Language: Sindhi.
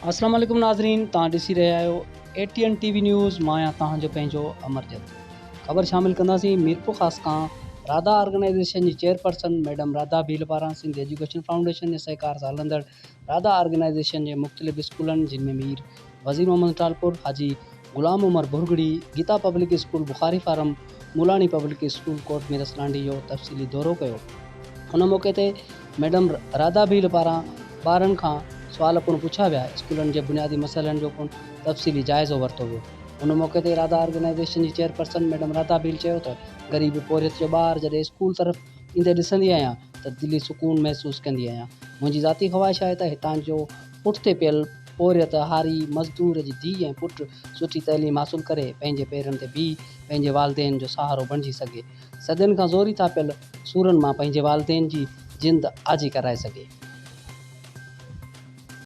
السلام عليڪم ناظرين توهان ڏسي رهيا آهيو A T N T V news مان آهيان توهان جو پنهنجو امرجت خبر شامل ڪنداسين ميرپورخاص کان راڌا آرگنائيزيشن جي چيئرپرسن ميڊم راڌا ڀيل پاران سنڌ ايجوڪيشن فائونڊيشن جي سهڪار سان هلندڙ راڌا آرگنائيزيشن جي مختلف اسڪولن جن ۾ مير وزير محمد ٽالپور، حاجي Ghulam Umar Bhurgri, Gita public school Bukhari farm, Mulani public school Kot Mirs Landhi جو تفصيلي دورو ڪيو. ان موقعي تي ميڊم راڌا ڀيل پاران ٻارن کان سوال پڻ پڇيا ويا، اسڪولن جي بنيادي مسئلن جو پڻ تفصيلي جائزو ورتو ويو. ان موقعي تي راڌا آرگنائيزيشن جي چيئرپرسن ميڊم راڌا ڀيل چيو ته غريب پورهيت جو ٻار جڏهن اسڪول طرف ايندي ڏسندي آهيان ته دلي سڪون محسوس ڪندي آهيان. منهنجي ذاتي خواهش آهي ته هتان جو پٺتي پيل پورهيت، هاري، مزدور جي ڌيء ۽ پٽ سٺي تعليم حاصل ڪري پنهنجي پيرن تي بيهي پنهنجي والدين جو سهارو بڻجي سگهي. صدين کان زوري ٿاپيل سورن مان پنهنجي والدين جي جند آجي ڪرائي سگهي.